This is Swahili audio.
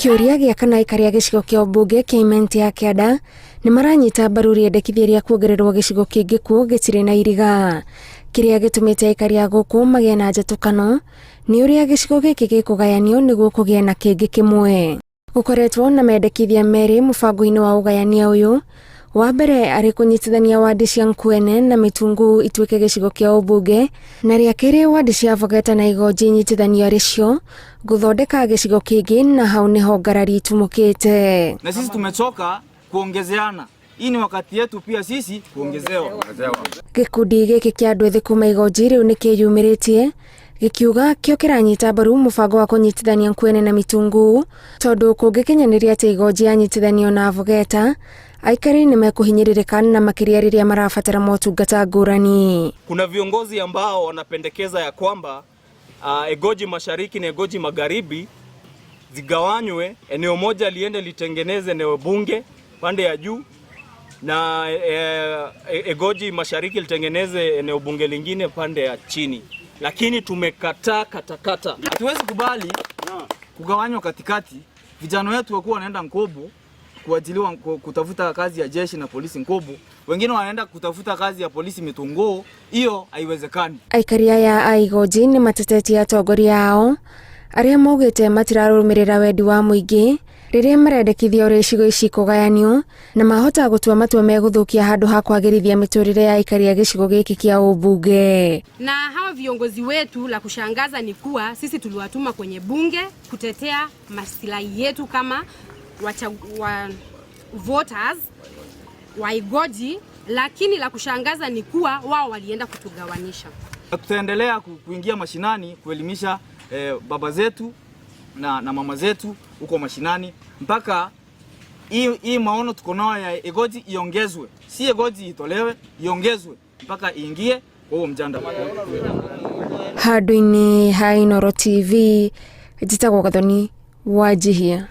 Kĩũria gĩa kana aikari a gĩcigo kĩa ũmbunge kĩa Imenti ya Kĩanda nĩ maranyita mbaru rĩendekithia rĩa kuongererwo gĩcigo kĩngĩ kuo gĩtirĩ na iriga. Kĩrĩa gĩtũmĩte aikari a gũkũ magĩe na njatũkano nĩ ũrĩa gĩcigo gĩkĩ gĩkũgayanio nĩguo kũgĩe na kĩngĩ kĩmwe. Gũkoretwo na mendekithia merĩ mũbango-inĩ wa ũgayania ũyũ. Wa mbere arĩ kũnyitithania wadi cia Nkuene na Mĩtungu ituĩke gĩcigo kĩa ũmbunge, na rĩa kerĩ wadi cia Vogeta na Igonji inyitithanio arĩ cio gũthondeka gĩcigo kĩngĩ, na hau nĩho ngarari itumũkĩte. Na sisi tumechoka kuongezeana. Hii ni wakati yetu pia sisi kuongezewa. Gĩkundi gĩkĩ kĩa andũ ethĩ kuma Igonji rĩu nĩ kĩyumĩrĩtie gĩkiuga kĩo kĩranyita mbaru mũbango wa kũnyitithania Nkuene na Mĩtungu, tondũ kũngĩkinyanĩria atĩ Igonji yanyitithanio na Vogeta, aikari nĩ mekũhinyĩrĩrĩka na makĩria rĩrĩa marabatara motungata ngũrani. Kuna viongozi ambao wanapendekeza ya kwamba Egoji Mashariki na Egoji Magharibi zigawanywe, eneo moja liende litengeneze eneo bunge pande ya juu na Egoji Mashariki litengeneze eneo bunge lingine pande ya chini, lakini tumekataa katakata. Hatuwezi kubali kugawanywa katikati. Vijana wetu wakuwa wanaenda Nkobo kuajiliwa kutafuta kazi ya jeshi na polisi Nkobo, wengine wanaenda kutafuta kazi ya polisi Mitunguu. Hiyo haiwezekani. Aikari aya a Igonji nĩ matetetie atongoria ao arĩa maugĩte matirarũmĩrĩra wendi wa mũingĩ rĩrĩa marendekithia ũrĩa icigo ici ikũgayanio, na mahota gũtua matua megũthũkia handũ ha kwagĩrithia mĩtũrĩre ya aikari a gĩcigo gĩkĩ kĩa ũmbunge. Na hawa viongozi wetu, la kushangaza ni kuwa sisi tuliwatuma kwenye bunge kutetea maslahi yetu kama voters wa Igoji, lakini la kushangaza ni kuwa wao walienda kutugawanisha. Tutaendelea kuingia mashinani kuelimisha baba zetu na mama zetu huko mashinani mpaka hii maono tuko nayo ya Egoji iongezwe, si Egoji itolewe, iongezwe mpaka iingie kwa huo mjanda. Handũ-inĩ ha Inooro TV, njĩtagwo Gathoni Wanjihia.